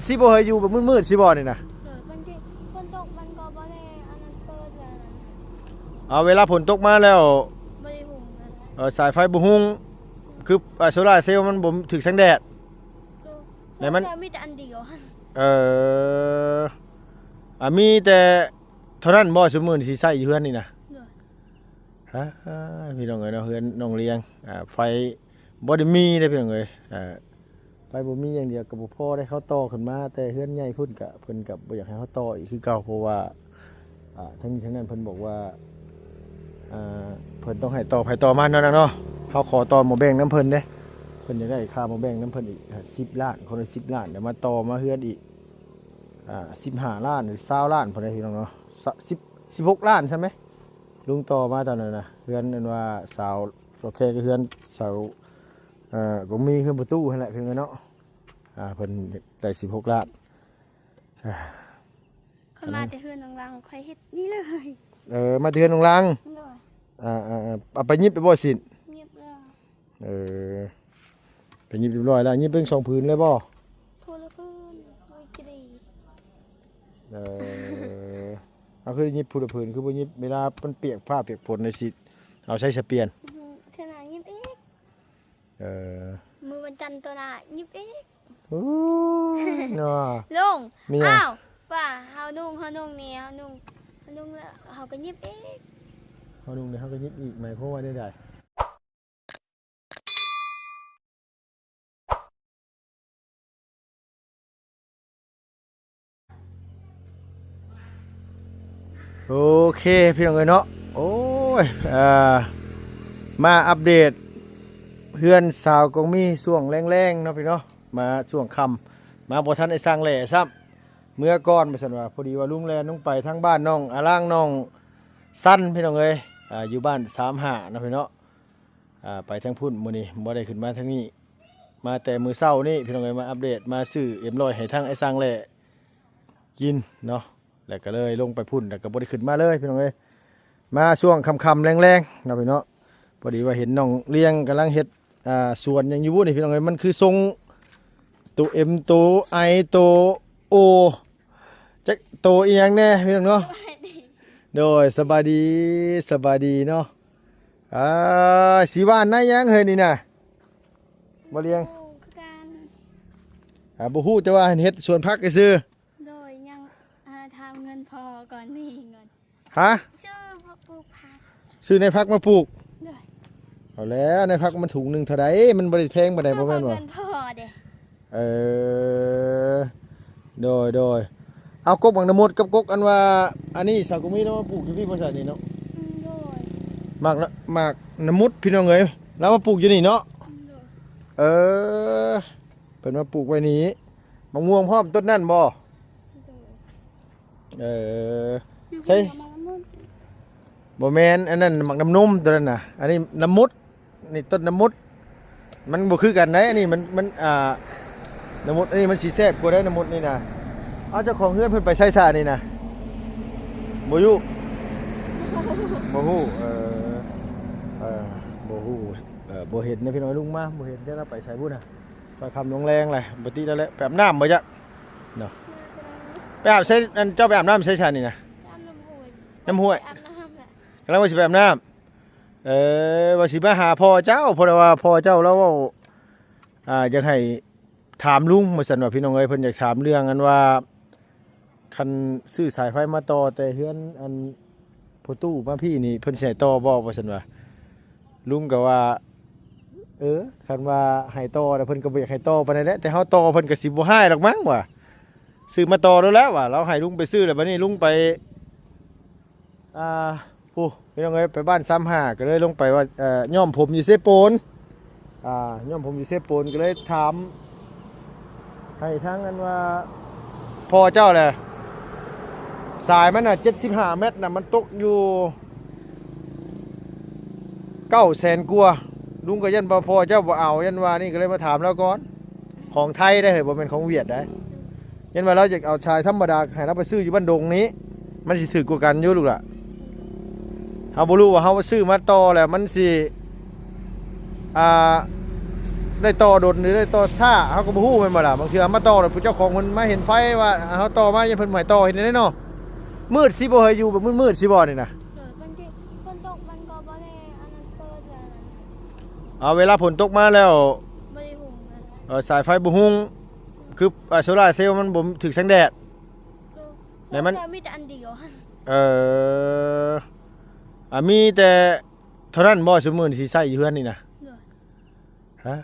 ຊິບໍ່ໃຫ້ຢູ່ແບບມືດໆຊິບໍ່ນີ້ນະ? ໂດຍ ມັນຊິ ຝົນຕົກມັນກໍບໍ່ໄດ້ອັນນັ້ນເປີດແລ້ວນັ້ນ. ເອົາ ເວລາຝົນຕົກມາແລ້ວ ບໍ່ໄດ້ຫຸ້ມນະ. ເອີ ສາຍໄຟບໍ່ຮຸ່ງ ຄື ອາ ໂຊລາເຊວມັນບໍ່ຖືກແສງແດດ ໂດຍ ແລ້ວມັນ ໂຊລາເຊວມີແຕ່ອັນດຽວຫັ້ນ. ເອີ ອາ ມີແຕ່ເທົ່ານັ້ນບໍ່? ຊຸມມື້ນີ້ຊິໃຊ້ຢູ່ເຮືອນນີ້ນະ? ໂດຍ. ອ່າ ພີ່ນ້ອງເອີຍເນາະ ເຮືອນນ້ອງລຽງ ອ່າ ໄຟບໍ່ໄດ້ມີເດ້ພີ່ນ້ອງເອີຍ ອ່າ ໄຟບໍ່ມີຢ່າງດຽວກໍບໍ່ພໍໄດ້ ເຂົາຕໍ່ຂຶ້ນມາແຕ່ເຮືອນໃຫຍ່ພຸ້ນ ກະເພິ່ນກະບໍ່ຢາກໃຫ້ເຮົາຕໍ່ອີກຄືເກົ່າ ເພາະວ່າ ອ່າ ທັງນີ້ທັງນັ້ນເພິ່ນບອກວ່າ ອ່າ ເພິ່ນຕ້ອງໃຫ້ຕໍ່ໃຜຕໍ່ມັນເນາະ ເນາະ ເຮົາຂໍຕໍ່ໝໍ້ແບງນຳເພິ່ນເດ້ ເພິ່ນຢາກໄດ້ຄ່າໝໍ້ແບງນຳເພິ່ນອີກ ອ່າ ສິບລ້ານ ຄົນລະສິບລ້ານ ແລ້ວມາຕໍ່ມາເຮືອນອີກ ອ່າ ສິບຫ້າລ້ານ ຫຼື ຊາວລ້ານພຸ້ນເດ້ພີ່ນ້ອງເນາະ ຊາວ ສິບ ສິບຫົກລ້ານໃຊ່ໄໝ? ລຸງຕໍ່ມາຕອນນັ້ນນະ ເຮືອນອັນວ່າສາວ ໂອເຄ ກໍເຮືອນສາວ ເອີ ກໍມີເຮືອນປະຕູຫັ້ນແຫຼະ ເພິ່ນເນາະ ອ່າ ເພິ່ນໄດ້ສິບຫົກລ້ານ ອ່າ ຂ້ອຍມາແຕ່ເຮືອນນ້ອງລັງ ຂ້ອຍເຮັດນີ້ເລີຍ. ເອີ ມາແຕ່ເຮືອນນ້ອງລັງ ໂດຍ ອ່າ ເອົາໄປຫຍິບໄປບໍ່ຊິນ? ຫຍິບແລ້ວ. ເອີ ໄປຫຍິບຮຽບຮ້ອຍແລ້ວ ຫຍິບເປັນສອງຜືນເລີຍບໍ່? ຜູ້ລະຜືນ ໂອ້ຍ ຈະດີ. ເອີ ເອົາ ຄືໄດ້ຫຍິບຜູ້ລະຜືນ ຄືບໍ່ຫຍິບເວລາມັນປຽກຟ້າປຽກຝົນ ຈັ່ງຊີ້ ເອົາໃຊ້ສະປ່ຽນ ອື ເທື່ອໜ້າຫຍິບອີກ. ເອີ ມື້ວັນຈັນຕໍ່ໜ້າຫຍິບອີກ. ໂອ້ຍ ເນາະ ລຸງ ມີຫຍັງ? ອ້າວ ວ່າເຮົານຸ່ງ ເຮົານຸ່ງນີ້ ເຮົານຸ່ງ ເຮົານຸ່ງແລ້ວເຮົາກໍຫຍິບອີກ ເຮົານຸ່ງແລ້ວເຮົາກໍຫຍິບອີກ ໝາຍຄວາມວ່າແນວໃດ? ໂອເຄ ພີ່ນ້ອງເອີຍເນາະ ໂອ້ຍ ອ່າ ມາອັບເດດເຮືອນສາວກອງມີຊ່ວງແລງໆເນາະພີ່ເນາະ ມາຊ່ວງຄ່ຳ ມາບໍ່ທັນໄດ້ສ້າງແຫຼ້ຊ້ຳ ເມືອກ່ອນວ່າຊັ້ນວ່າ ພໍດີວ່າລຸງແລ່ນລົງໄປທາງບ້ານນ້ອງອາລາງ ນ້ອງສັນ ພີ່ນ້ອງເອີຍ ອ່າ ຢູ່ບ້ານສາມຫ້າເນາະພີ່ເນາະ ອ່າ ໄປທາງພຸ້ນ ມື້ນີ້ບໍ່ໄດ້ຂຶ້ນມາທາງນີ້ ມາແຕ່ມື້ເຊົ້ານີ້ພີ່ນ້ອງເອີຍ ມາອັບເດດ ມາຊື້ເອັມຮ້ອຍໃຫ້ທາງອ້າຍຊ່າງແຫຼ້ກິນເນາະ ແລ້ວກໍເລີຍລົງໄປພຸ້ນ ແລ້ວກໍບໍ່ໄດ້ຂຶ້ນມາເລີຍພີ່ນ້ອງເອີຍ ມາຊ່ວງຄ່ຳໆແລງໆເນາະພີ່ເນາະ ພໍດີວ່າເຫັນນ້ອງລຽງກຳລັງເຮັດ ອ່າ ສວນຫຍັງຢູ່ນີ້ພີ່ນ້ອງເອີຍ ມັນຄືຊົງໂຕເອັມ ໂຕໄອ ໂຕໂອ ຈັກໂຕອີ່ຫຍັງແດ່ພີ່ນ້ອງເນາະ ໂດຍ ສະບາຍດີ ສະບາຍດີເນາະ ອ່າ ຊິຫວ່ານນາຫຍັງເຮີ້ຍນີ້ນະ ບໍ່ລຽງ ບໍ່ຮູ້ຄືກັນ ອ່າ ບໍ່ຮູ້ ແຕ່ວ່າເຮັດສວນຜັກຊື່ ໂດຍ ຍັງ ອ່າ ຖາມເງິນພໍ່ກ່ອນ ມີເງິນ ຮະ? ຊື້ຜັກ ປູກຜັກ ຊື້ໃນຜັກມາປູກ ໂດຍ ເອົາແລ້ວ ໃນຜັກມັນຖົງໜຶ່ງເທົ່າໃດ? ມັນບໍ່ໄດ້ແພງປານໃດ ບໍ່ແມ່ນບໍ່? ເງິນພໍ່ເດ້ ເອີ ໂດຍ ໂດຍ ເອົາ ກົກໝາກນະມົດກັບກົກອັນວ່າ ອັນນີ້ສາວກະມີລາວມາປູກຢູ່ພີ້ບໍ່ຊະນີ້ເນາະ ອືມ ໂດຍ ໝາກນະ ໝາກນະມົດພີ່ນ້ອງເອີຍ ລາວມາປູກຢູ່ນີ້ເນາະ ອືມ ໂດຍ ເອີ ເພິ່ນມາປູກໄວ້ນີ້ ໝາກມ່ວງພ້ອມຕົ້ນນັ້ນບໍ່? ໂດຍ ເອີ ໃສ່ ບໍ່ແມ່ນ ອັນນັ້ນໝາກນ້ຳນົມຕົວນັ້ນນະ ອັນນີ້ນະມົດ ນີ້ຕົ້ນນະມົດ ມັນບໍ່ຄືກັນໃດ ອັນນີ້ມັນ ມັນ ອ່າ ນະມົດ ອັນນີ້ມັນຊິແຊບກວ່າໃດ ນະມົດນີ້ນະ ເອົາ ເຈົ້າຂອງເຮືອນເພິ່ນໄປໃສຊະນີ້ນະ ບໍ່ຢູ່ ບໍ່ຮູ້ ເອີ ເອີ ບໍ່ຮູ້ ເອີ ບໍ່ເຫັນນະພີ່ນ້ອງ ລຸງມາບໍ່ເຫັນ ຈັກລາວໄປໃສພຸ້ນນະ ໄປຄ່ຳລົງແລງແຫຼະ ບໍ່ຕິແລ້ວແຫຼະ ໄປອາບນ້ຳບໍ່ຈັກເນາະ ໄປອາບໃສ ອັນເຈົ້າໄປອາບນ້ຳໃສຊະນີ້ນະ ໄປອາບນ້ຳຫ້ວຍ ນ້ຳຫ້ວຍ ໄປອາບນ້ຳແຫຼະ ກຳລັງວ່າຊິໄປອາບນ້ຳ ເອີ ວ່າຊິມາຫາພໍ່ເຈົ້າ ເພາະວ່າພໍ່ເຈົ້າລາວເວົ້າ ອ່າ ຢາກໃຫ້ ຖາມລຸງວ່າຊັ້ນວ່າ ພີ່ນ້ອງເອີຍ ເພິ່ນຢາກຖາມເລື່ອງອັນວ່າ ຄັນຊື້ສາຍໄຟມາຕໍ່ແຕ່ເຮືອນອັນພໍ່ຕູ້ມາພີ້ນີ້ ເພິ່ນຊິໃຫ້ຕໍ່ບໍ່ວ່າຊັ້ນວ່າ ລຸງກໍວ່າ ເອີ ຄັນວ່າໃຫ້ຕໍ່ແລ້ວ ເພິ່ນກໍບໍ່ຢາກໃຫ້ຕໍ່ປານໃດແຫຼະ ແຕ່ເຮົາຕໍ່ເພິ່ນກໍຊິບໍ່ຮ້າຍດອກມັ້ງວ່າ ຊື້ມາຕໍ່ໂລດແລ້ວວ່າ ລາວໃຫ້ລຸງໄປຊື້ແລ້ວ ບັດນີ້ລຸງໄປ ອ່າ ຜູ້ ພີ່ນ້ອງເອີຍ ໄປບ້ານສາມຫ້າ ກໍເລີຍລົງໄປວ່າ ເອີ ຍ້ອມຜົມຢູ່ເຊໂປນ ອ່າ ຍ້ອມຜົມຢູ່ເຊໂປນ ກໍເລີຍຖາມໃຫ້ທາງອັນວ່າພໍ່ເຈົ້າແຫຼະ ສາຍມັນນະ ເຈັດສິບຫ້າແມັດນະ ມັນຕົກຢູ່ເກົ້າແສນກວ່າ ລຸງກໍຢ້ານວ່າພໍ່ເຈົ້າບໍ່ເອົາ ຢ້ານວ່ານີ້ ກໍເລີຍມາຖາມລາວກ່ອນ ຂອງໄທໄດ໋ເຮີ້ຍ ບໍ່ແມ່ນຂອງຫວຽດໄດ໋. ຢ້ານວ່າລາວຢາກເອົາສາຍທຳມະດາ ໃຫ້ລາວໄປຊື້ຢູ່ບ້ານດົງນີ້ ມັນຊິຖືກກວ່າກັນຢູ່ລູກຫຼະ. ເຮົາບໍ່ຮູ້ວ່າເຮົາຊື້ມາຕໍ່ແລ້ວມັນຊິ ອ່າ ໄດ້ຕໍ່ດົນ ຫຼື ໄດ້ຕໍ່ຊ້າ ເຮົາກໍບໍ່ຮູ້ແມ່ນບໍ່ລະ? ບາງເທື່ອມາຕໍ່ແລ້ວ ຜູ້ເຈົ້າຂອງເພິ່ນມາເຫັນໄຟວ່າເຮົາຕໍ່ມາ ຢ້ານເພິ່ນບໍ່ໃຫ້ຕໍ່ ເຮັດແນວໃດເນາະ? ມືດຊິບໍ່ ໃຫ້ຢູ່ແບບມືດໆຊິບໍ່ນີ້ນະ? ໂດຍ ມັນຊິ ຝົນຕົກມັນກໍບໍ່ໄດ້ອັນນັ້ນເປີດແລ້ວນັ້ນ. ເອົາ ເວລາຝົນຕົກມາແລ້ວ ບໍ່ໄດ້ຫຸງນະ. ເອີ ສາຍໄຟບໍ່ຫຸງ ຄື ອ່າ ໂຊລາເຊວມັນບໍ່ຖືກແສງແດດ ໂດຍ ແລ້ວມັນ ໂອ້ ມີແຕ່ອັນດຽວຫັ້ນ. ເອີ ອ່າ ມີແຕ່ເທົ່ານັ້ນບໍ່ ຊຸມມື້ນີ້ຊິໃຊ້ຢູ່ເຮືອນນີ້ນະ? ໂດຍ. ອ່າ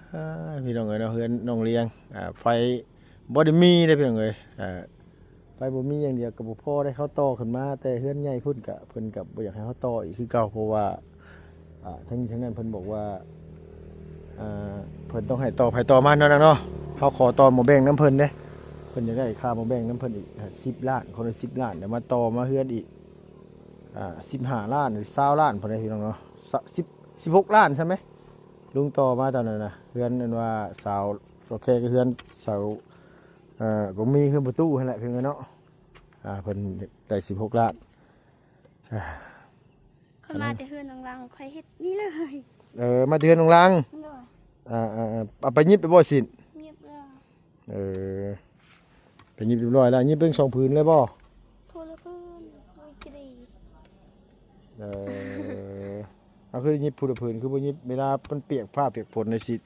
ພີ່ນ້ອງເອີຍເນາະ ເຮືອນນ້ອງລຽງ ອ່າ ໄຟບໍ່ໄດ້ມີເດ້ພີ່ນ້ອງເອີຍ ອ່າ ໄຟບໍ່ມີຢ່າງດຽວກໍບໍ່ພໍໄດ້ ເຂົາຕໍ່ຂຶ້ນມາແຕ່ເຮືອນໃຫຍ່ພຸ້ນ ກະເພິ່ນກະບໍ່ຢາກໃຫ້ເຮົາຕໍ່ອີກຄືເກົ່າ ເພາະວ່າ ອ່າ ທັງນີ້ທັງນັ້ນເພິ່ນບອກວ່າ ອ່າ ເພິ່ນຕ້ອງໃຫ້ຕໍ່ໃຜຕໍ່ມັນເນາະ ເນາະ ເຮົາຂໍຕໍ່ໝໍ້ແບງນຳເພິ່ນເດ້ ເພິ່ນຢາກໄດ້ຄ່າໝໍ້ແບງນຳເພິ່ນອີກ ອ່າ ສິບລ້ານ ຄົນລະສິບລ້ານ ແລ້ວມາຕໍ່ມາເຮືອນອີກ ອ່າ ສິບຫ້າລ້ານ ຫຼື ຊາວລ້ານພຸ້ນເດ້ພີ່ນ້ອງເນາະ ສິບ ສິບຫົກລ້ານຊັ້ນແມ ລຸງຕໍ່ມາຕອນນັ້ນນະ ເຮືອນອັນວ່າສາວ ໂອເຄ ກໍເຮືອນສາວ ເອີ ກໍມີເຮືອນປະຕູຫັ້ນແຫຼະ ພີ່ນ້ອງເອີຍເນາະ ອ່າ ເພິ່ນໄດ້ສິບຫົກລ້ານ ອ່າ ຂ້ອຍມາແຕ່ເຮືອນນ້ອງລາງ ຂ້ອຍເຮັດນີ້ເລີຍ. ເອີ ມາແຕ່ເຮືອນນ້ອງລາງ. ໂດຍ. ອ່າໆ ເອົາໄປຫຍິບໄດ້ບໍ່ຊິນ? ຫຍິບແລ້ວ. ເອີ ໄປຫຍິບຮຽບຮ້ອຍແລ້ວ. ຫຍິບເປັນສອງຜືນເລີຍບໍ່? ຜູ້ລະຜືນ ໂອ້ຍ ຈະດີ. ເອີ ເອົາ ຄືຫຍິບຜູ້ລະຜືນ ຄືບໍ່ຫຍິບເວລາມັນປຽກຟ້າປຽກຝົນ ຈັ່ງຊີ້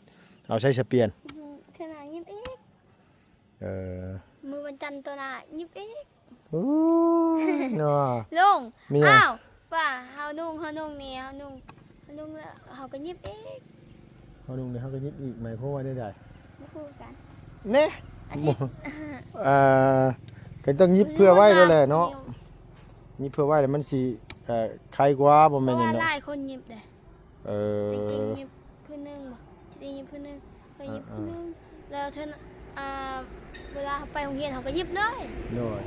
ເອົາໃສ່ສະປຽນ. ອື ເທື່ອໜ້າຫຍິບອີກ. ເອີ ມື້ວັນຈັນຕໍ່ໜ້າຫຍິບອີກ. ໂອ້ຍ ເນາະ ລຸງ. ມີຫຍັງ? ອ້າວ ວ່າເຮົານຸ່ງ ເຮົານຸ່ງນີ້ ເຮົານຸ່ງ ເຮົານຸ່ງແລ້ວເຮົາກໍຫຍິບອີກ. ເຮົານຸ່ງແລ້ວເຮົາກໍຫຍິບອີກ ໝາຍຄວາມວ່າແນວໃດ? ບໍ່ຮູ້ຄືກັນ. ແນ່ ອັນນີ້ ອ່າ ກໍຕ້ອງຫຍິບເພື່ອໄວ້ແລ້ວແຫຼະເນາະ. ຫຍິບເພື່ອໄວ້ແລ້ວມັນຊິ ເອີ ໄຄກວ່າ ບໍ່ແມ່ນຫຍັງດອກ. ຫຼາຍຄົນຫຍິບເດ້. ເອີ ໄດ້ຍິບຜືນໜຶ່ງບໍ່? ໄດ້ຍິບຜືນໜຶ່ງ ໄປຍິບຜືນໜຶ່ງ ແລ້ວເທື່ອ ອ່າ ເວລາເຮົາໄປໂຮງຮຽນເຮົາກໍຍິບເລີຍ. ໂດຍ.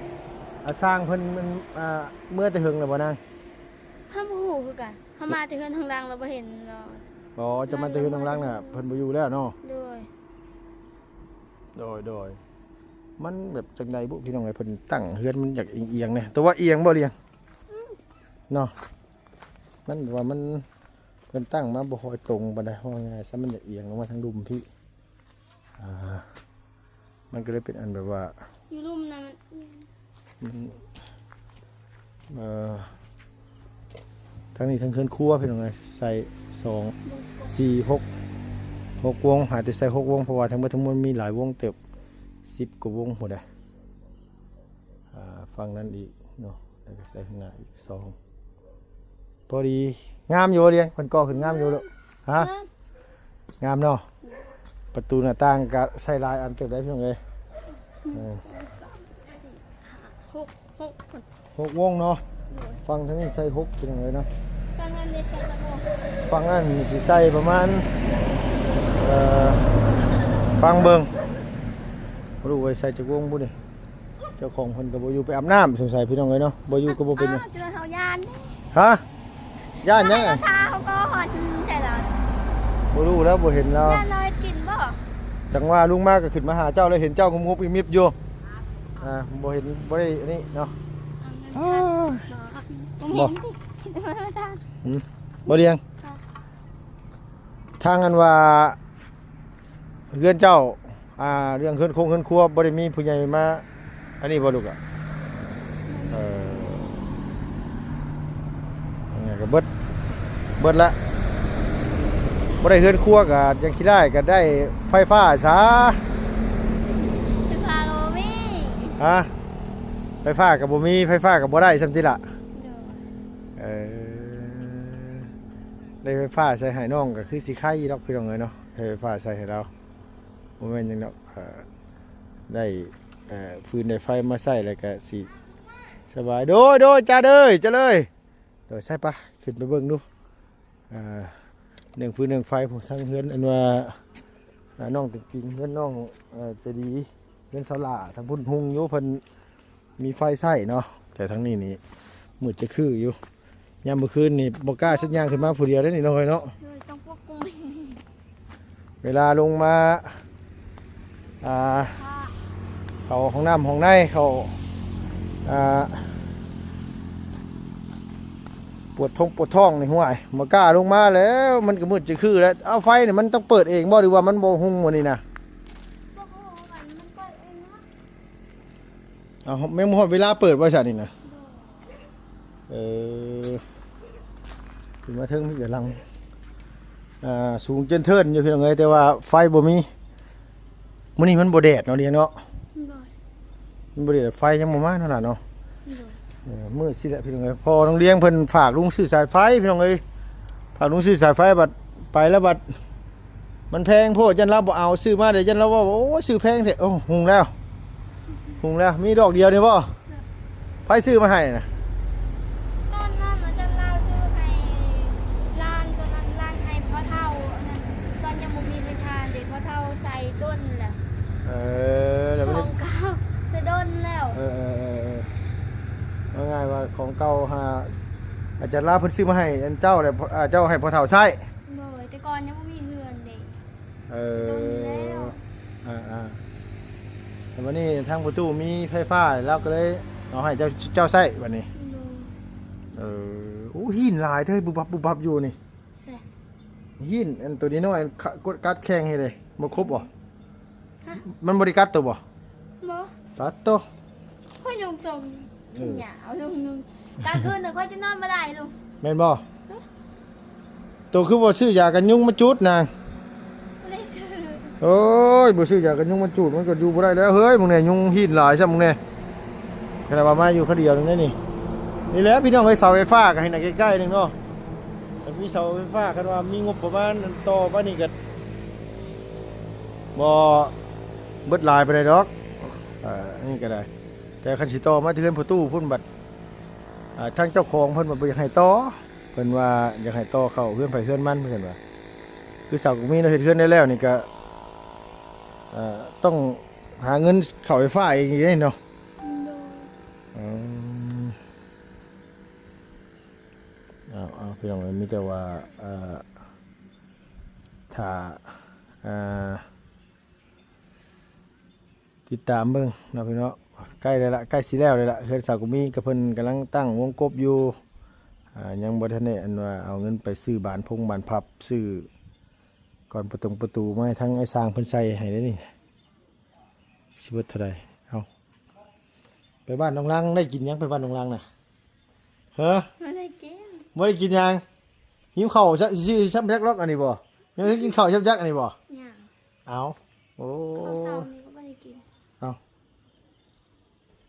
ອາ ຊ່າງເພິ່ນ ມັນ ອ່າ ເມືອແຕ່ເຫິງແລ້ວບໍ່ນາງ? ເຮົາບໍ່ຮູ້ຄືກັນ ເຮົາມາແຕ່ເຮືອນທາງຫຼັງແລ້ວບໍ່ເຫັນລາວ. ອໍ ເຈົ້າມາແຕ່ເຮືອນທາງຫຼັງນະ ເພິ່ນບໍ່ຢູ່ແລ້ວເນາະ? ໂດຍ. ໂດຍ ໂດຍ. ມັນແບບຈັ່ງໃດບຸພີ່ນ້ອງເອີຍ ເພິ່ນຕັ້ງເຮືອນມັນຢາກອຽງໆແດ່ ແຕ່ວ່າອຽງບໍ່ລຽງ ອືມ ເນາະ ມັນແບບວ່າມັນ ເພິ່ນຕັ້ງມາບໍ່ຄ່ອຍຕົງປານໃດ ເວົ້າງ່າຍຊະ ມັນຢາກອຽງລົງມາທາງລຸ່ມພີ້ ອ່າ ມັນກໍເລີຍເປັນອັນແບບວ່າ ຢູ່ລຸ່ມນະ ມັນ ມັນ ເອີ ທາງນີ້ທາງເຮືອນຄົວພີ່ນ້ອງເອີຍ ໃສ່ສອງ ສີ່ ຫົກ ຫົກວົງ ຫາແຕ່ໃສ່ຫົກວົງ ເພາະວ່າທັງເບິດທັງມວນມີຫຼາຍວົງເຕີບ ສິບກວ່າວົງພຸ້ນເດ້. ອ່າ ຝັ່ງນັ້ນອີກເນາະ ແລ້ວກໍໃສ່ຂ້າງໜ້າອີກສອງ ພໍດີ. ງາມຢູ່ບໍ່ລຽງ? ເພິ່ນກໍ່ຂຶ້ນງາມຢູ່ລູກ? ຮະ? ງາມ ງາມເນາະ. ປະຕູໜ້າຕ່າງກໍໃສ່ຫຼາຍອັນເຕີບໄດ໋ພີ່ນ້ອງເອີຍ. ອືມ ເອີ ສີ່ ຫ້າ ຫົກ ຫົກ ຫົກວົງເນາະ. ໂດຍ. ຝັ່ງທາງນີ້ໃສ່ຫົກພີ່ນ້ອງເອີຍເນາະ. ຝັ່ງນັ້ນນີ້ໃສ່ຈັກວົງ? ຝັ່ງນັ້ນຊິໃສ່ປະມານ ເອີ ຟັງເບິ່ງ ບໍ່ຮູ້ວ່າໃສ່ຈັກວົງພຸ້ນນີ້. ເຈົ້າຂອງເພິ່ນກໍບໍ່ຢູ່ ໄປອາບນ້ຳ ສົງໄສພີ່ນ້ອງເອີຍເນາະ ບໍ່ຢູ່ກໍບໍ່ເປັນຫຍັງ. ອ້າວ ເຈົ້າເຮົາຢ້ານເດ້. ຮະ? ຢ້ານຫຍັງ? ຖ້າເຮົາກໍຮອດໃສ່ລາວ ບໍ່ຮູ້ແລ້ວ ບໍ່ເຫັນລາວ. ຢ້ານລາວເຮັດກິນບໍ່? ຈັ່ງວ່າລຸງມາກໍຂຶ້ນມາຫາເຈົ້າ ແລ້ວເຫັນເຈົ້າງຸບໆມິບໆຢູ່. ອ່າ ບໍ່ເຫັນ ບໍ່ໄດ້ອັນນີ້ເນາະ. ອ້າວ ບໍ່ ບໍ່ ຫືມ ບໍ່ລຽງ. ທາງອັນວ່າ ເຮືອນເຈົ້າ ອ່າ ເລື່ອງເຮືອນຄົງເຮືອນຄົວ ບໍ່ໄດ້ມີຜູ້ໃຫຍ່ມາອັນນີ້ບໍ່ລູກ? ເອີ ອັນນີ້ກໍເບິດ ເບິດລະ ບໍ່ໄດ້ເຮືອນຄົວກໍຍັງຂີ້ຮ້າຍ ກໍໄດ້ໄຟຟ້າຊະ. ໄຟຟ້າກໍບໍ່ມີ. ຮະ? ໄຟຟ້າກໍບໍ່ມີ ໄຟຟ້າກໍບໍ່ໄດ້ຊ້ຳຕິລະ. ໂດຍ. ເອີ ໄດ້ໄຟຟ້າໃສ່ໃຫ້ນ້ອງກໍຄືຊິໄຄຢູ່ດອກພີ່ນ້ອງເອີຍເນາະ ໄດ້ໄຟຟ້າໃສ່ໃຫ້ລາວ ບໍ່ແມ່ນຫຍັງດອກ ເອີ ໄດ້ ເອີ ຟືນໄດ້ໄຟມາໃຊ້ແລ້ວກໍຊິສະບາຍ. ໂດຍ ໂດຍ ຈ້າເດີ ຈ້າເລີຍ. ໂດຍ ໃສ່ປະ ຂຶ້ນໄປເບິ່ງດູ ອ່າ ເລື່ອງຟືນເລື່ອງໄຟ ທາງເຮືອນອັນວ່າ ອ່າ ນ້ອງຕິງ ເຮືອນນ້ອງ ເອີ ໃຈດີ ເຮືອນສາວຫຼ້າ ທາງພຸ້ນຮຸ່ງຢູ່ ເພິ່ນມີໄຟໃຊ້ເນາະ ແຕ່ທາງນີ້ນີ້ມືດຈະຄືຢູ່. ຍາມມື້ຄືນນີ້ບໍ່ກ້າສັກຍ່າງຂຶ້ນມາຜູ້ດຽວເດ້ນີ້ນ້ອງເອີຍເນາະ. ໂດຍ ຕ້ອງປົກຄຸມ. ເວລາລົງມາ ອ່າ ເຂົ້າຫ້ອງນ້ຳຫ້ອງໃນ ເຂົ້າ ອ່າ ປວດท้ອງ ປວດທ້ອງນີ້ ຫ້ວຍ ບໍ່ກ້າລົງມາແລ້ວ ມັນກໍມືດຈະຄືແລ້ວ. ເອົາ ໄຟນີ້ມັນຕ້ອງເປີດເອງບໍ່ ຫຼືວ່າມັນບໍ່ຮຸ່ງມື້ນີ້ນະ? ບໍ່ຮູ້ຄືກັນ ມັນເປີດເອງເນາະ. ເອົາ ແມ່ນຮອດເວລາເປີດບໍ່ຊັ້ນນີ້ນະ? ໂດຍ. ເອີ ຂຶ້ນມາເທິງມີກຳລັງ ອ່າ ສູງເຈີນເທີນຢູ່ພີ່ນ້ອງເອີຍ ແຕ່ວ່າໄຟບໍ່ມີ. ມື້ນີ້ມັນບໍ່ແດດເນາະ ດຽງເນາະ? ໂດຍ. ມັນບໍ່ແດດ ໄຟຍັງບໍ່ມາເນາະຫຼານເນາະ? ໂດຍ. ເອີ ມື້ຊິແຫຼະພີ່ນ້ອງເອີຍ ພໍ່ນ້ອງດຽງເພິ່ນຝາກລຸງຊື້ສາຍໄຟພີ່ນ້ອງເອີຍ ຝາກລຸງຊື້ສາຍໄຟ ບັດໄປແລ້ວບັດມັນແພງໂພດ ຢ້ານລາວບໍ່ເອົາ ຊື້ມາແລ້ວຢ້ານລາວເວົ້າວ່າ ໂອ້ຍ ຊື້ແພງແທ້. ໂອ້ ຮຸ່ງແລ້ວ ຮຸ່ງແລ້ວ. ມີດອກດຽວນີ້ບໍ່? ໃຜຊື້ມາໃຫ້ນະ? ຕອນນັ້ນອາຈານລາວຊື້ໃຫ້ຫຼານ ຕອນນັ້ນຫຼານໃຫ້ພໍ່ເຖົ້າ ອັນນັ້ນ ຕອນຍັງບໍ່ມີໄຟຟ້າເດ້ ພໍ່ເຖົ້າໃຊ້ດົນແລ້ວ. ເອີ ແລ້ວມັນ ຂອງເກົ່າແຕ່ດົນແລ້ວ. ເອີໆໆໆ ເອົາງ່າຍວ່າຂອງເກົ່າຫາ ອາຈານລາວເພິ່ນຊື້ມາໃຫ້ອັນເຈົ້າແລ້ວ ອ່າ ເຈົ້າໃຫ້ພໍ່ເຖົ້າໃຊ້. ໂດຍ ແຕ່ກ່ອນຍັງບໍ່ມີເຮືອນເດ້. ເອີ ດົນແລ້ວ. ອ່າໆ ແຕ່ບັດນີ້ທາງພໍ່ຕູ້ມີໄຟຟ້າ ລາວກໍເລີຍເອົາໃຫ້ເຈົ້າ ເຈົ້າໃຊ້ບັດນີ້. ໂດຍ. ເອີ ໂອ້ ຫີນຫຼາຍເດີ ບຸບບັບບຸບບັບຢູ່ນີ້. ໃຊ່ ຫີນອັນໂຕນ້ອຍໆ ຂະ ກົດກັດແຂງໃຫ້ເດ້ ບໍ່ຄົບບໍ່? ຮະ? ມັນບໍ່ໄດ້ກັດໂຕບໍ່? ບໍ່. ຕັດໂຕ. ຂ້ອຍນຸ່ງສົ້ມ ເອີ ຫຍາວ ນຸ່ງ ນຸ່ງ ກາງຄືນນະຂ້ອຍຈະນອນບໍ່ໄດ້ລຸງ. ແມ່ນບໍ່? ຮະ? ໂຕຄືບໍ່ຊື້ຢາກັນຍຸງມາຈູດນາງ? ບໍ່ໄດ້ຊື້. ໂອ້ຍ ບໍ່ຊື້ຢາກັນຍຸງມາຈູດ ມັນກໍຢູ່ບໍ່ໄດ້ແລ້ວເຮີ້ຍ. ມຶງແນ່ ຍຸງຫີນຫຼາຍຊ້ຳ ມຶງແນ່. ຂະໜາດວ່າມາຢູ່ຄົນດຽວໜຶ່ງເດ້ນີ້. ນີ້ແຫຼະພີ່ນ້ອງເອີຍ ເສົາໄຟຟ້າກໍໃຫ້ໜ້າໃກ້ໆໜຶ່ງເນາະ. ຄັນມີເສົາໄຟຟ້າ ຄັນວ່າມີງົບປະມານຕໍ່ໄປນີ້ກໍບໍ່ເບິດຫຼາຍປານໃດດອກ. ເອີ ອັນນີ້ກໍໄດ້ ແຕ່ຄັນຊິຕໍ່ມາທີ່ເຮືອນພໍ່ຕູ້ພຸ້ນບັດ ອ່າ ທາງເຈົ້າຂອງເພິ່ນວ່າບໍ່ຢາກໃຫ້ຕໍ່ ເພິ່ນວ່າຢາກໃຫ້ຕໍ່ເຂົ້າເຮືອນໃຜເຮືອນມັນ ເພິ່ນວ່າ. ຄືສາວກຸກມີເນາະ ເຮັດເຮືອນໄດ້ແລ້ວນີ້ກໍ ເອີ ຕ້ອງຫາເງິນເຂົ້າໄຟຟ້າເອງອີກເດ້ເນາະ. ໂດຍ. ອືມ ເອົາໆ ພີ່ນ້ອງເອີຍ ມີແຕ່ວ່າ ເອີ ຖ້າ ເອີ ຕິດຕາມເບິ່ງເນາະພີ່ນ້ອງ. ໃກ້ແລ້ວລະ ໃກ້ຊິແລ້ວແລ້ວລະ ເຮືອນສາວກຸກມີ ກໍເພິ່ນກຳລັງຕັ້ງວົງກົບຢູ່. ອ່າ ຍັງບໍ່ທັນໄດ້ອັນວ່າເອົາເງິນໄປຊື້ບານພົງບານພັບ ຊື້ກ້ອນປະຕົງປະຕູມາໃຫ້ທາງອ້າຍຊ່າງເພິ່ນໃສ່ໃຫ້ເດ້ນີ້. ຊິເບິດເທົ່າໃດ? ເອົາ ໄປບ້ານໜອງລັງ ໄດ້ກິນຫຍັງ ໄປບ້ານໜອງລັງນະ? ເຮີ ບໍ່ໄດ້ກິນ ບໍ່ໄດ້ກິນຫຍັງ. ຫິວເຂົ້າຊະ ຊິຊ້ຳຈັກລັອກອັນນີ້ບໍ່? ຍັງໄດ້ກິນເຂົ້າຊ້ຳຈັກອັນນີ້ບໍ່? ຍັງ. ເອົາ ໂອ້ ເຂົ້າເຊົ້ານີ້ກໍບໍ່ໄດ້ກິນ. ເອົາ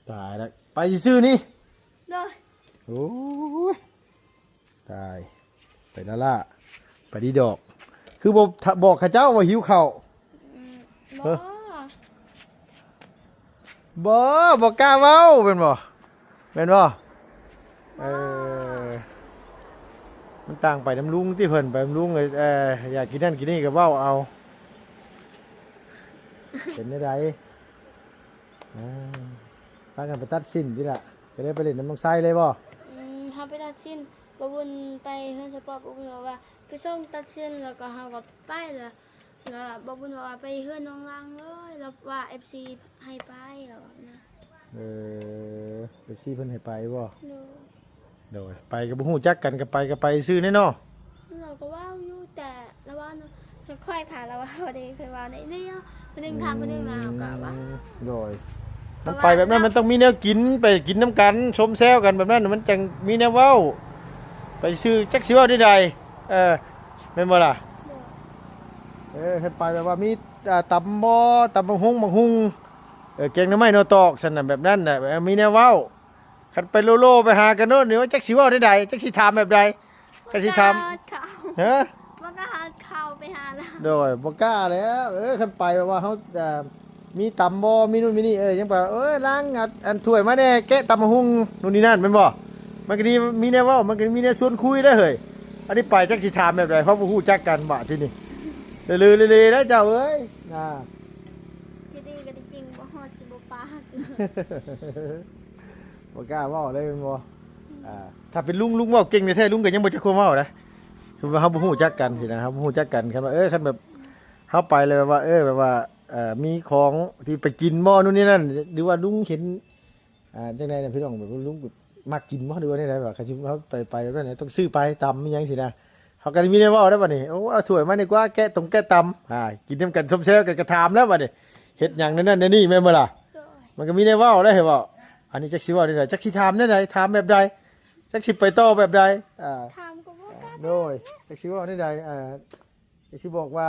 ຕາຍລະ ໄປຊື່ໆນີ້. ໂດຍ. ໂອ້ຍ ຕາຍ ໄປລ້າໆ ໄປດີດອກ. ຄືບໍ່ ຖ້າ ບອກເຂົາເຈົ້າວ່າຫິວເຂົ້າ? ອືມ ບໍ່ ເອີ ບໍ່ ບໍ່ກ້າເວົ້າແມ່ນບໍ່? ແມ່ນບໍ່? ເອີ ມັນຕ່າງໄປນຳລຸງຕິ ເພິ່ນໄປນຳລຸງ ເອີ ຢາກກິນນັ້ນກິນນີ້ກໍເວົ້າເອົາ. ເປັນແນວໃດ? ອ່າ ພາກັນໄປຕັດສິ້ນຕິລະ ກໍໄດ້ໄປຫຼິ້ນນຳນ້ອງໄຊເລີຍບໍ່? ອືມ ເຮົາໄປຕັດສິ້ນ ບໍ່ບຸນໄປເຮືອນສະປອບ ບໍ່ບຸນບອກວ່າໄປສົ່ງຕັດສິ້ນ ແລ້ວກໍເຮົາກໍໄປ ແລ້ວ ແລ້ວບໍ່ບຸນບອກວ່າໄປເຮືອນນ້ອງລັງເລີຍ ແລ້ວວ່າເອັບຊີໃຫ້ໄປ ແລ້ວນະ. ເອີ ເອັບຊີເພິ່ນໃຫ້ໄປບໍ່? ໂດຍ. ໂດຍ ໄປກໍບໍ່ຮູ້ຈັກກັນ ກໍໄປ ກໍໄປຊື່ແນ່ເນາະ. ລາວກໍເວົ້າຢູ່ ແຕ່ລາວເວົ້ານຳ ຄ່ອຍພາລາວເວົ້າເດ້ ຄ່ອຍເວົ້າໄດ້ແນວ ຜູ້ໜຶ່ງຖາມຜູ້ໜຶ່ງ ລາວກໍເວົ້າ. ອືມ ໂດຍ ມັນໄປແບບນັ້ນ ມັນຕ້ອງມີແນວກິນ ໄປກິນນຳກັນ ຊົມແຊວກັນແບບນັ້ນ ມັນຈັ່ງມີແນວເວົ້າ. ໄປຊື່ຈັກຊິເວົ້າແນວໃດ? ເອີ ແມ່ນບໍ່ລະ? ໂດຍ. ເອີ ຄັນໄປແບບວ່າມີ ອ່າ ຕຳບໍ່ ຕຳບັກຫຸ່ງ ບັກຫຸ່ງ ເອີ ແກງໜໍ່ໄມ້ໜໍ່ຕອກຊັ້ນນະ ແບບນັ້ນນະ ມີແນວເວົ້າ. ຄັນໄປໂລໆ ໄປຫາກັນໂນດນີ້ ຈັກຊິເວົ້າແນວໃດ ຈັກຊິຖາມແບບໃດ ຈັກຊິຖາມ. ບໍ່ກ້າເຂົ້າ ຮະ? ບໍ່ກ້າເຂົ້າໄປຫາລາວ. ໂດຍ ບໍ່ກ້າແລ້ວ. ເອີ ຄັນໄປແບບວ່າເຮົາ ເອີ ມີຕຳບໍ່ ມີໂນ່ນມີນີ້ ເອີ ຍັງໄປ ເອີ ລ້າງ ອັນ ອັນຖ້ວຍມາແດ່ ແກະຕຳບັກຫຸ່ງ ໂນ່ນນີ້ນັ້ນ ແມ່ນບໍ່? ມັນກໍມີ ມີແນວເວົ້າ ມັນກໍມີແນວຊວນຄຸຍເດ້ເຮີ້ຍ. ອັນນີ້ໄປຈັກຊິຖາມແບບໃດ ເພາະບໍ່ຮູ້ຈັກກັນບາດທີນີ້ ເລີໆໆ ເດີເຈົ້າເອີຍ ນາ. ຈະດີກໍດີຈິງ ບໍ່ຮອດຊິບໍ່ປາກ. ບໍ່ກ້າເວົ້າເລີຍແມ່ນບໍ່? ອືມ ອ່າ ຖ້າເປັນລຸງ ລຸງເວົ້າເກັ່ງແທ້ໆ ລຸງກໍຍັງບໍ່ຈັກຄວາມເວົ້ານະ. ຄືວ່າເຮົາບໍ່ຮູ້ຈັກກັນຊີ້ນະ ເຮົາບໍ່ຮູ້ຈັກກັນ ຄັນວ່າ ເອີ ຄັນແບບເຮົາໄປແລ້ວແບບວ່າ ເອີ ແບບວ່າ ເອີ ມີຂອງທີ່ໄປກິນບໍ່ ໂນ່ນນີ້ນັ້ນ ຫຼືວ່າລຸງເຫັນ ອ່າ ຈັ່ງໃດນະ ພີ່ນ້ອງ ແບບວ່າລຸງ ມັກກິນບໍ່ ຫຼືວ່າແນວໃດ? ວ່າຄັນຊິເຮົາໄປ ໄປແບບນັ້ນ ຕ້ອງຊື້ໄປຕຳອີ່ຫຍັງຊີ້ນະ. ເຮົາກໍໄດ້ມີແນວເວົ້າແລ້ວບັດນີ້. ໂອ້ ເອົາຖ້ວຍມານີ້ກວ່າ ແກະຕົງແກະຕຳ ອ່າ ກິນນຳກັນຊົມແຊວກັນ ກໍຖາມແລ້ວບັດນີ້ ເຮັດຫຍັງແນວນັ້ນແນວນີ້ ແມ່ນບໍ່ລະ? ໂດຍ ມັນກໍມີແນວເວົ້າໄດ້ ໃຫ້ເວົ້າ. ອັນນີ້ຈັກຊິເວົ້າແນວໃດ ຈັກຊິຖາມແນວໃດ ຖາມແບບໃດ ຈັກຊິໄປຕໍ່ແບບໃດ? ອ່າ ຖາມກໍບໍ່ກ້າ ໂດຍ ຈັກຊິເວົ້າແນວໃດ ອ່າ ຊິບອກວ່າ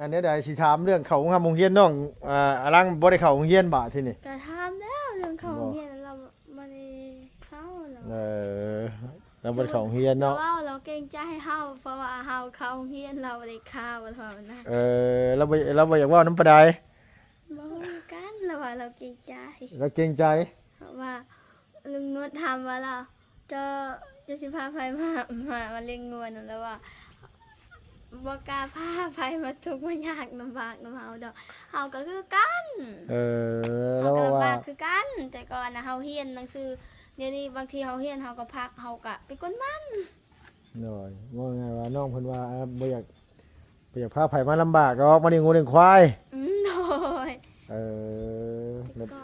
ອັນໃດໆ ຊິຖາມເລື່ອງເຂົ້າໂຮງຮ່ຳໂຮງຮຽນ ນ້ອງ ອ່າ ອາລັງບໍ່ໄດ້ເຂົ້າໂຮງຮຽນບາດທີນີ້. ກໍຖາມແລ້ວເລື່ອງເຂົ້າໂຮງຮຽນ ບໍ່ ລາວບໍ່ໄດ້ເຂົ້າ. ເອີ ລາວບໍ່ໄດ້ເຂົ້າໂຮງຮຽນເນາະ. ລາວເວົ້າ ລາວເກງໃຈເຮົາ ເພາະວ່າເຮົາເຂົ້າໂຮງຮຽນ ລາວບໍ່ໄດ້ເຂົ້າ ເທົ່ານັ້ນ. ເອີ ລາວບໍ່ ລາວບໍ່ຢາກເວົ້ານຳປານໃດ. ບໍ່ຮູ້ຄືກັນ ລາວວ່າລາວເກງໃຈ. ລາວເກງໃຈ ເພາະວ່າລຸງນົດຖາມວ່າລາວ ເຈົ້າ ເຈົ້າຊິພາໃຜມາ ມາ ມາລ້ຽງງົວນຳ ລາວວ່າບໍ່ກ້າພາໃຜມາທຸກມາຍາກລຳບາກນຳເຮົາດອກ ເຮົາກໍຄືກັນ. ເອີ ເຮົາກໍລຳບາກຄືກັນ ແຕ່ກ່ອນນະເຮົາຮຽນໜັງສື ດຽວນີ້ບາງທີເຮົາຮຽນເຮົາກໍພັກ ເຮົາກໍເປັນຄົນມັນ. ໂດຍ ເວົ້າງ່າຍວ່ານ້ອງເພິ່ນວ່າ ເອີ ບໍ່ຢາກ ບໍ່ຢາກພາໃຜມາລຳບາກດອກ ມາລ້ຽງງົວລ້ຽງຄວາຍ. ອືມ ໂດຍ ເອີ ແລ້ວກໍ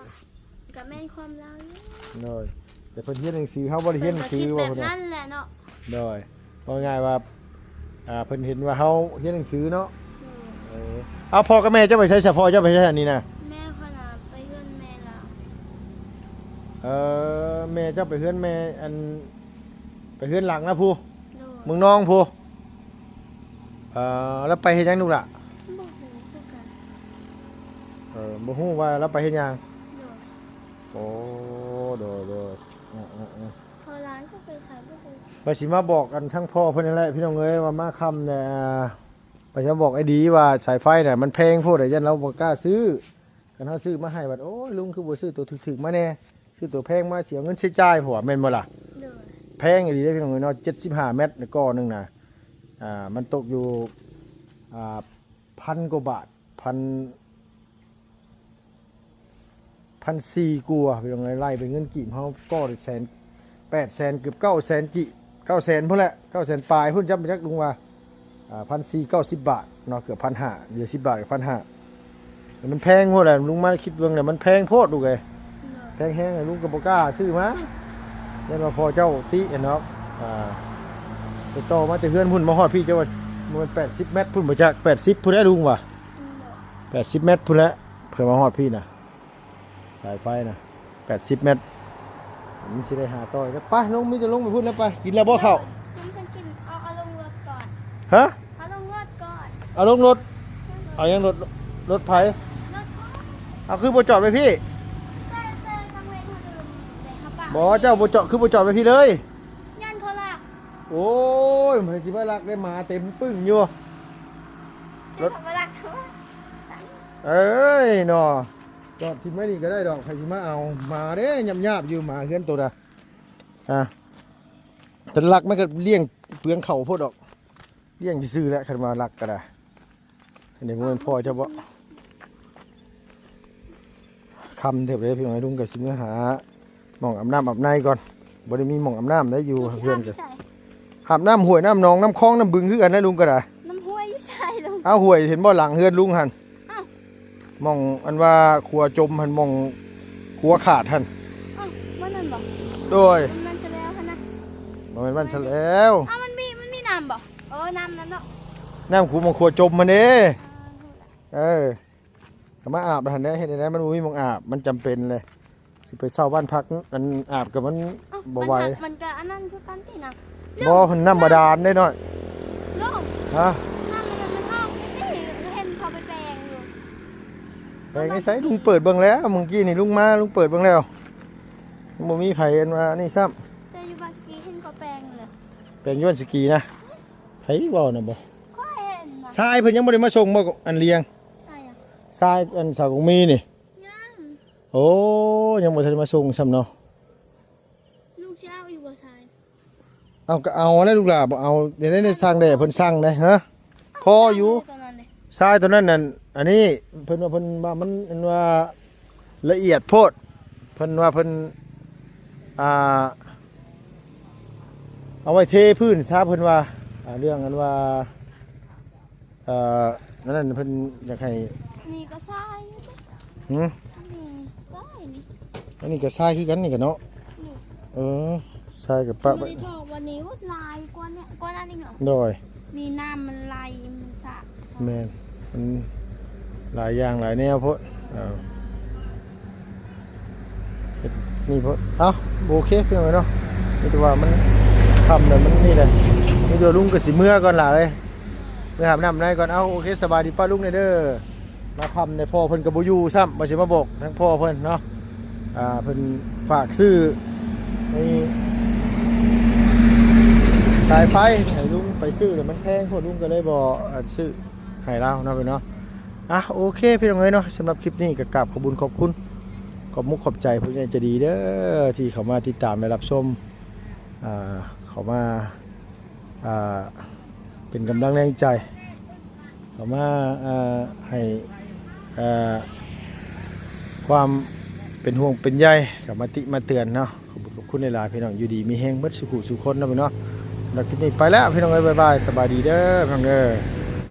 ກໍແມ່ນຄວາມລາວຢູ່. ໂດຍ ແຕ່ເພິ່ນຮຽນໜັງສື ເຮົາບໍ່ໄດ້ຮຽນໜັງສື ເພິ່ນກໍຄິດແບບນັ້ນແຫຼະເນາະ. ໂດຍ ເວົ້າງ່າຍວ່າ ອ່າ ເພິ່ນເຫັນວ່າເຮົາຮຽນໜັງສືເນາະ. ໂດຍ ເອີ ເອົາ ພໍ່ກັບແມ່ເຈົ້າໄປໃສຊະ? ພໍ່ເຈົ້າໄປໃສອັນນີ້ນະ? ແມ່ຂ້ອຍນະໄປເຮືອນແມ່ລາວ. ເອີ ແມ່ເຈົ້າໄປເຮືອນແມ່ ອັນ ໄປເຮືອນຫຼັງນະພຸ້ນ ໂດຍ ເມືອງນອງພຸ້ນ. ເອີ ແລ້ວໄປເຮັດຫຍັງລູກຫຼ້າ? ບໍ່ຮູ້ຄືກັນ. ເອີ ບໍ່ຮູ້ວ່າລາວໄປເຮັດຫຍັງ. ໂດຍ ໂອ້ ໂດຍ ໂດຍ ອື ອື ອື ພໍ່ຫຼານຈະໄປໃສບໍ່ຮູ້. ວ່າຊິມາບອກກັນທາງພໍ່ເພິ່ນນັ້ນແຫຼະ ພີ່ນ້ອງເອີຍ ວ່າມາຄ່ຳແລ້ວ ວ່າຊິມາບອກໄອ້ດີວ່າສາຍໄຟນະມັນແພງໂພດ ຢ້ານລາວບໍ່ກ້າຊື້. ຄັນເຮົາຊື້ມາໃຫ້ບັດ ໂອ້ຍ ລຸງຄືບໍ່ຊື້ໂຕຖືກໆມາແດ່ ຊື້ໂຕແພງມາ ເສຍເງິນເສຍຈ່າຍພຸ້ນ ແມ່ນບໍ່ລະ? ໂດຍ ແພງອີ່ຫຼີເດ້ ພີ່ນ້ອງເອີຍເນາະ. ເຈັດສິບຫ້າແມັດ ກໍໜຶ່ງນະ ອ່າ ມັນຕົກຢູ່ ອ່າ ພັນກວ່າບາດ ພັນ ພັນສີ່ກວ່າ ພີ່ນ້ອງເອີຍ ໄລ່ເປັນເງິນກີບເຮົາກໍແສນ ແປດແສນ ເກືອບເກົ້າແສນກີບ ເກົ້າແສນພຸ້ນແຫຼະ ເກົ້າແສນປາຍພຸ້ນ ຈຳບໍ່ຈັກລຸງວ່າ ອ່າ ພັນສີ່ ເກົ້າສິບບາດເນາະ ເກືອບພັນຫ້າ ເຫຼືອສິບບາດກໍພັນຫ້າ. ມັນແພງໂພດແຫຼະ ລຸງມາຄິດເບິ່ງແລ້ວມັນແພງໂພດລູກເອີຍ. ໂດຍ ແພງແຮງ ລຸງກໍບໍ່ກ້າຊື້ມາ ຢ້ານວ່າພໍ່ເຈົ້າຕິຫັ້ນເນາະ. ອ່າ ໄປຕໍ່ມາແຕ່ເຮືອນພຸ້ນ ມາຮອດພີ້ ເຈົ້າວ່າບໍ່ແມ່ນແປດສິບແມັດພຸ້ນບໍ່ຈັກ ແປດສິບພຸ້ນແຫຼະລຸງວ່າ. ອືມ ໂດຍ ແປດສິບແມັດພຸ້ນແຫຼະ ເພື່ອມາຮອດພີ້ນະ. ສາຍໄຟນະ ແປດສິບແມັດ ມັນຊິໄດ້ຫາຕໍ່ອີກ. ໄປ ລົງ ມີແຕ່ລົງໄປພຸ້ນແລ້ວ ໄປ ກິນແລ້ວບໍ່ເຂົ້າ? ມັນເພິ່ນກິນ ເອົາ ເອົາລົງລົດກ່ອນ. ຮະ? ເອົາລົງລົດກ່ອນ. ເອົາລົງລົດ? ເອົາຫຍັງລົດ? ລົດໃຜ? ລົດຂ້ອຍ. ເອົາ ຄືບໍ່ຈອດໄວ້ພີ້? ແຕ່ ແຕ່ທາງເວນເຮົາເດີນໄປຫາປ່າ. ບໍ່ ເຈົ້າບໍ່ຈອດ ຄືບໍ່ຈອດໄວ້ພີ້ເລີຍ? ຢ້ານເຂົາລັກ. ໂອ້ຍ ໃຜຊິມາລັກໄດ້ ໝາເຕັມປຶ້ງຢູ່. ລົດ ເຂົາມາລັກເຂົາ. ເອີຍເນາະ. ຈອດຖິ້ມໄວ້ນີ້ກໍໄດ້ດອກ ໃຜຊິມາເອົາ. ໝາເດ້ ຫຍາບໆຢູ່ ໝາເຮືອນໂຕນະ. ອ່າ ຄັນລັກມັນກໍລ້ຽງເປືອງເຂົ້າໂພດດອກ ລ້ຽງຊື່ໆແຫຼະ ຄັນວ່າລັກກໍໄດ້. ອັນນີ້ບໍ່ແມ່ນພໍ່ເຈົ້າບໍ? ຄ່ຳເຕີບເດ້ພີ່ນ້ອງ ລຸງກໍຊິມາຫາ ໝ່ອງອາບນ້ຳອາບໃນກ່ອນ ບໍ່ໄດ້ມີໝ່ອງອາບນ້ຳໄດ້ຢູ່ເຮືອນກໍ ອາບນ້ຳຫ້ວຍນ້ຳໜອງນ້ຳຄອງນ້ຳບຶງຄືກັນນະລຸງກໍໄດ້. ນ້ຳຫ້ວຍຢູ່ໃສລຸງ? ອ້າວ ຫ້ວຍເຫັນບໍ່ຫຼັງເຮືອນລຸງຫັ້ນ? ອ້າວ ໝ່ອງອັນວ່າຂົວຈົມຫັ້ນ ໝ່ອງຂົວຂາດຫັ້ນ. ອ້າວ ບ່ອນນັ້ນບໍ? ໂດຍ ມັນ ມັນຊະແລ້ວຫັ້ນນະ. ບໍ່ແມ່ນບ້ານຊະແລ້ວ. ອ້າວ ມັນມີ ມັນມີນ້ຳບໍ? ໂອ້ ນ້ຳນັ້ນເນາະ ນ້ຳຂົວ ໝ່ອງຂົວຈົມຫັ້ນເດ້. ເອີ ກໍມາອາບຫັ້ນແຫຼະ ເຮັດແນວໃດມັນບໍ່ມີໝ່ອງອາບ ມັນຈຳເປັນເລີຍ ຊິໄປເຊົ່າບ້ານພັກ ອັນອາບກໍມັນ ເອົ້າ ບໍ່ໄຫວ ມັນກໍອັນນັ້ນຄືກັນຕິນະ. ບໍ່ ເພິ່ນນ້ຳບາດານເດ້ນ້ອຍ. ລຸງ ຮະ? ນ້ຳມັນ ມັນອອກຢູ່ຕິ ເຫັນເຂົາໄປແປງຢູ່. ແປງໃນໃສ? ລຸງເປີດເບິ່ງແລ້ວ ມື້ກີ້ນີ້ລຸງມາ ລຸງເປີດເບິ່ງແລ້ວ ບໍ່ມີໃຜອັນວ່ານີ້ຊ້ຳ. ແຕ່ຢູ່ບ້ານສະກີເຫັນເຂົາແປງຢູ່ເລີຍ. ແປງຢູ່ບ້ານສະກີນະ? ໃຜເວົ້ານະບໍ່? ຂ້ອຍເຫັນນະ. ຊາຍເພິ່ນຍັງບໍ່ໄດ້ມາສົ່ງບໍ່ ອັນລຽງ? ຊາຍຫຍັງ? ຊາຍອັນສາວກົງມີນີ້. ຍັງ. ໂອ້ ຍັງບໍ່ທັນໄດ້ມາສົ່ງຊ້ຳເນາະ. ລູກຊິເອົາອີກບໍ່ຊາຍ? ເອົາກໍເອົາແຫຼະລູກຫຼ້າ ບໍ່ເອົາ ດຽວນີ້ສັ່ງແດ່ ເພິ່ນສັ່ງເດ້. ຮະ? ພໍຢູ່. ຊາຍຕົວນັ້ນເດ້ ຊາຍຕົວນັ້ນນັ້ນ ອັນນີ້ເພິ່ນວ່າ ເພິ່ນວ່າມັນ ອັນວ່າລະອຽດໂພດ ເພິ່ນວ່າເພິ່ນ ອ່າ ເອົາໄວ້ເທພື້ນຊະ ເພິ່ນວ່າ ອ່າ ເລື່ອງອັນວ່າ ເອີ ນັ້ນ ນັ້ນເພິ່ນຢາກໃຫ້ ນີ້ກໍຊາຍຢູ່ຕິ. ຫື? ນີ້ຊາຍນີ້ ອັນນີ້ກໍຊາຍຄືກັນນີ້ກໍເນາະ. ນີ້ ເອີ ຊາຍກໍປະໄວ້ ບໍ່ໄດ້ຖອກ ວັນນີ້ໂອ້ຫຼາຍກວ່ານີ້ ກວ່ານັ້ນອີກເນາະ ໂດຍ ນີ້ນ້ຳມັນໄຫຼ ມັນສະ ແມ່ນ ມັນຫຼາຍຢ່າງຫຼາຍແນວໂພດ ເອີ ເຮັດນີ້ໂພດ ເອົ້າ ໂອເຄ ພີ່ນ້ອງເອີຍເນາະ ມີແຕ່ວ່າມັນຄ່ຳແລ້ວ ມັນນີ້ແຫຼະ ມີແຕ່ວ່າລຸງກໍຊິເມືອກ່ອນຫຼາຍ ເມືອອາບນ້ຳໃນກ່ອນ ເອົ້າ ໂອເຄ ສະບາຍດີປ້າລຸງແດ່ເດີ ມາຄ່ຳແດ່ ພໍ່ເພິ່ນກໍບໍ່ຢູ່ຊ້ຳ ວ່າຊິມາບອກທາງພໍ່ເພິ່ນເນາະ ອ່າ ເພິ່ນຝາກຊື້ໄອ້ສາຍໄຟໃຫ້ລຸງໄປຊື້ ແລ້ວມັນແພງໂພດ ລຸງກໍເລີຍບໍ່ ອັນ ຊື້ໃຫ້ລາວເນາະ ພີ່ນ້ອງເນາະ ອ່ະ ໂອເຄ ພີ່ນ້ອງເອີຍເນາະ ສຳລັບຄລິບນີ້ກໍກາບຂອບບຸນຂອບຄຸນ ຂອບມຸກຂອບໃຈຜູ້ໃຫຍ່ໃຈດີເດີ ທີ່ເຂົ້າມາຕິດຕາມ ແລະ ຮັບຊົມ ອ່າ ເຂົ້າມາ ອ່າ ເປັນກຳລັງແຮງໃຈ ເຂົ້າມາ ອ່າ ໃຫ້ ອ່າ ຄວາມເປັນຫ່ວງເປັນໃຍ ເຂົ້າມາຕິມາເຕືອນເນາະ ຂອບຄຸນຂອບຄຸນຫຼາຍໆ ພີ່ນ້ອງ ຢູ່ດີມີແຮງເບິດສູ່ຜູ້ສູ່ຄົນເນາະ ພີ່ນ້ອງເນາະ ສຳລັບຄລິບນີ້ໄປແລ້ວ ພີ່ນ້ອງເອີຍ ບາຍບາຍ ສະບາຍດີເດີ ພີ່ນ້ອງເດີ.